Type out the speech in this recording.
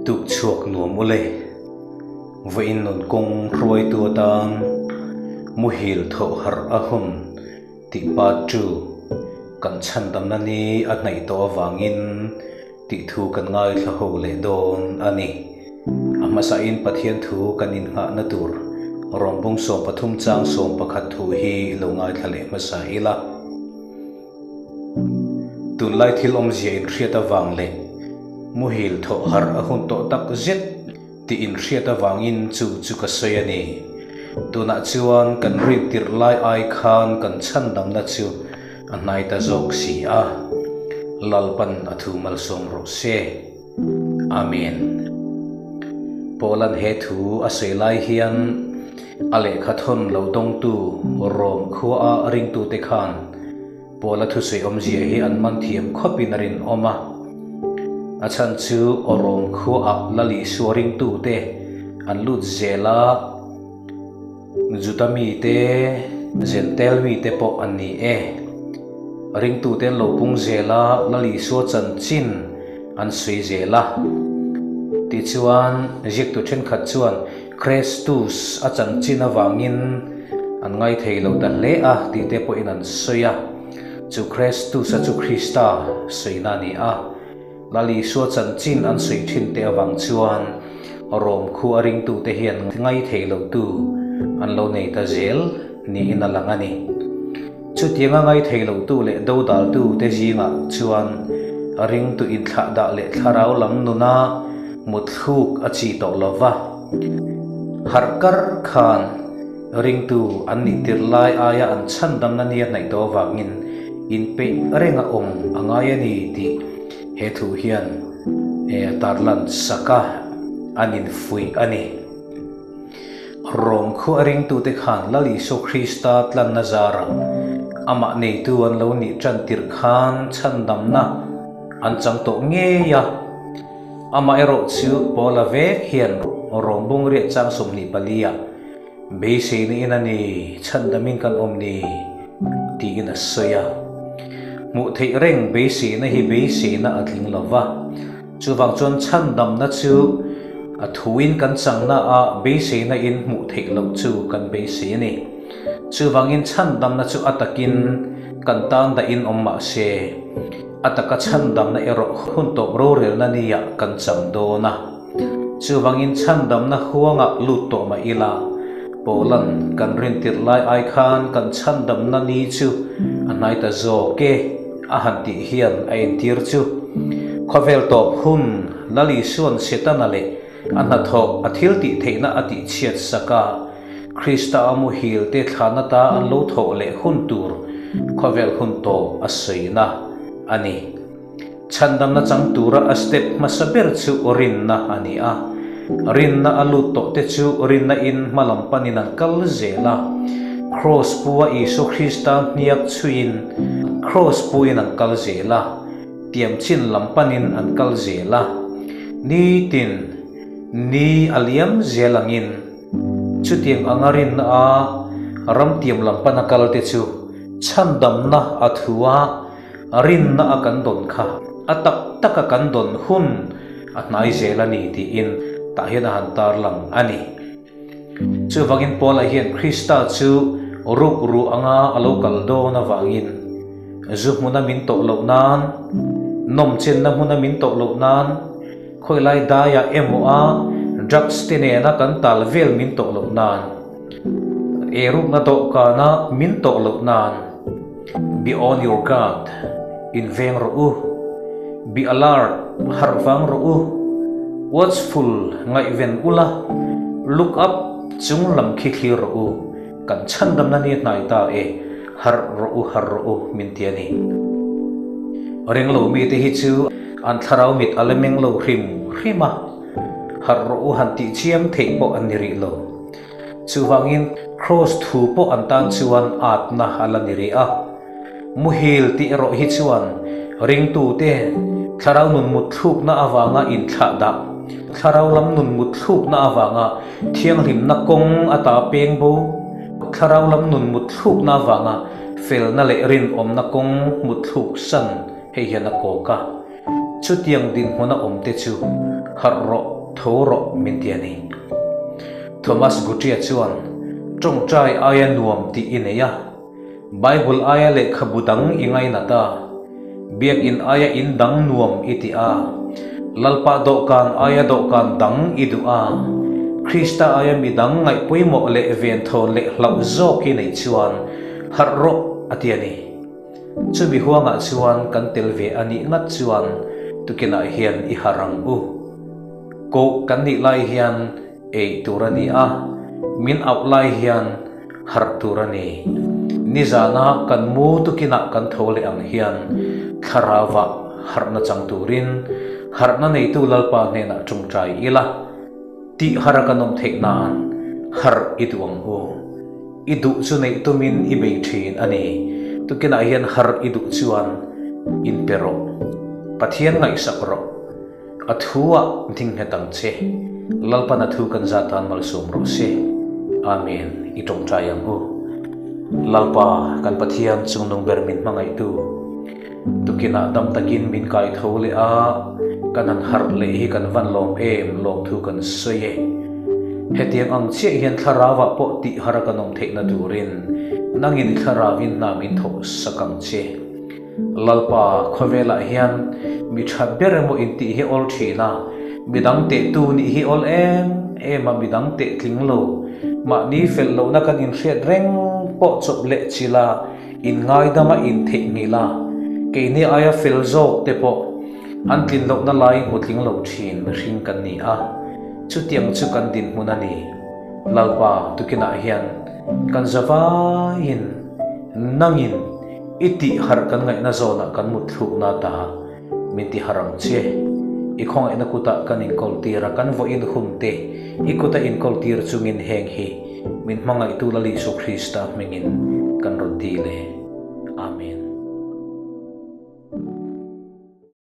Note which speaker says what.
Speaker 1: Tuk chhuak nuam ule. Vawiin nun kawng hruaitu atan muhil thawh harh a hun tih part ii kan chhandamna ni a hnaih tawh avangin tih thu kan ngaithla ho leh dawn a ni. A hmasain Pathian thu kan innghahna tur Rawmbung 13 chang 11 thu hi lo ngaithla leh hmasa ila. Tunlai thil awmzia inhriat avang leh muhil thawh harh a hun tawh tak zet tih inhriat avangin chu chu ka sawi a ni. Tunah chuan kan rin tirh lai ai khan kan chhandamna chu a hnai ta zawk si a. Lalpan a thu malsawm rawh se. Amen. Paula'n he thu a sawi lai hian a lehkha thawn lo dawngtu Rom khuaa ringtute khan Paula thusawi awmzia hi an man thiam khawpin a rinawm a. A chhan chu Rom khuaah Lal Isua ringtute an lut zel a, Juda mite, Jentail mite pawh an ni e. Ringtute an lo pung zel a, Lal Isua chanchin an sawi zel a. Tichuan, ziaktu thenkhat chuan Kristus a chanchin avangin an ngaithei lo ta hle a tih te pawhin an sawi a. Chu Kristus-a chu Krista sawina a ni a. Lal Isua chanchin an sawi thin te avang chuan Rom khu a ringtute hian ngaithei lotu an lo nei ta zel niin a lang a ni. Chutianga ngaithei lotu leh dodaltu te zingah chuan ringtu inthlahdah leh thlarau lam nuna mutthluk a chi tawh lo va. Harh kar khan ringtu an nih tirh lai aia an chhandamna nia hnaih tawh avangin inpeih renga awm a ngai a ni tih he thu hian tarlan sak a, an infuih a ni. Rom khu a ringtute khan Lal Isua Krista tlanna zarah amah neitu an lo nih tan tirh khan chhandamna an chang tawh ngei a. Amaherawh chu Paula vek hian Rom bung riat chang 24 ah beiseina in a ni, chhandamin kan awm ni tiin a sawi a. Hmuh theih reng beiseina hi beiseina a tling lo va. Chuvang chuan chhandamna chu a thuin kan changna a beiseina in hmuh theih loh chu kan beisei a ni. Chuvangin chhandamna chu a takin kan tan dahin awm mah se, a taka chhandamna erawh hun tawp rorelna nia kan chang dawn a. Chuvangin chhandamna huangah lut tawh mah ila, Paula'n kan rintirh lai ai khan kan chhandamna ni chu a hnai ta zawk e a han tih hian a entir chu khawvel tawp hun Lal Isua'n Setana leh a hnathawh a thil tih theihna a tih chhiat sak a, Krista a muhil te thlan ata an lo thawh leh hun tur khawvel hun tawp a sawina a ni. Chhandamna chang tura a step hmasa ber chu rinna a ni a. Rinna a lut tawh te chu rinna in hma lam panin an kal zel a. Kraws pu a Isua Krista hniak chhuiin kraws puin an kal zel a, tiam chin lam panin an kal zel a. Nitin ni a liam zel angin chutiang anga rinna a ram tiam lam pana kal te chu chhandamna a thu a, Rinna a kan dawn kha a tak taka kan dawn hun a hnai zel a ni tiin tah hian a han tarlang a ni. Chuvangin Paula hian Krista chu ruk ruh anga a lo kal dawn avangin zu hmuna min tawh loh nan, nawmchenna hmuna min tawh loh nan, khawilai daiah emaw a drugs te nena kan tal vel min tawh loh nan, Eirukna dawhkana min tawh loh nan Be on your guard, inveng rawh u, Be alert, harh vang rawh u, Watchful, ngaihven ula, Look up, chung lam khi thlir rawh u, kan chhandamna ni hnai ta e, harh rawh u, harh rawh u min ti a ni. Ringlo mite hi chu an thlarau mit a la meng lo hrim hrim a, harh rawh u han tih chiam theih pawh an ni rih lo. Chuvangin Kraws thu pawh an tan chuan atna a la ni rih a. Muhil tih erawh hi chuan ringtute thlarau nun mutthlukna avanga inthlahdah, thlarau lam nun mutthlukna avanga thianghlimna kawng ata peng bo, thlarau lam nun mutthlukna avanga felna leh rinawmna kawng mutthluk san hei hian a kawk a. Chutiang dinhmuna awmte chu harh rawh. Tho rawh min ti a ni. Thomas Guthrie chuan, Tawngtai aia nuam tih i nei a. Bible aia lehkhabu dang i ngainat a. Biakinn aia in dang nuam i ti a. Lalpa dawhkan aia dawhkan dang i duh a. Krista aia mi dang ngaih pawimawh leh venthawn leh hlauh zawk i neih chuan harh rawh a ti a ni. Chumi huangah chuan kan tel ve a nih ngat chuan tukinah hian i harh ang u. Koh kan nih lai hian ei tur a ni a, min auh lai hian harh tur a ni. Nizana kan mu tukinah kan tho leh ang hian thlarauah harhna chang turin harhna neitu Lalpa hnenah tawngtai ila, tih har a kan awm theih nan harh i duh ang u. I duh chu neih tumin i bei thin a ni. Tukinah hian harh i duh chuan inpe rawh. Pathian ngaihsak rawh. A thu ah ding nghet ang che. Lalpan a thu kan zat tan malsawm rawh se. Amen. I tawngtai ang u. Lalpa, kan Pathian chungnung ber min hmangaihtu, tukinah dam takin min kai tho leh a, kan han harh leh hi kan van lawm em, lawmthu kan sawi e. Hetiang ang chiah hian thlarau ah pawh tih har a kan awm theihna turin nangin i thlarau in hna min thawh sak ang che. Lalpa, khawvelah hian mi tha ber emaw intih hi awl thin a, midang tehtu nih hi awl em em a, midang teh tling lo, mahni felh lohna kan inhriat reng pawh chawp leh chil a, inngaidam a intheihnghilh a, keini aia fel zawk te pawh an tlin lohna lai hmu tling lo thin mihring kan ni a, chutiang chu kan dinhmun a ni. Lalpa, tukinah hian kan zavaiin nangin I tih harh kan ngaihna zawnah kan mut thlukna ta min ti harh ang che. I khawngaihna kutah kan inkawl tir a, kan vawiin hun te i kuta inkawl tir chungin heng hi min hmangaihtu Lal Isu Krista hmingin kan rawn ti le.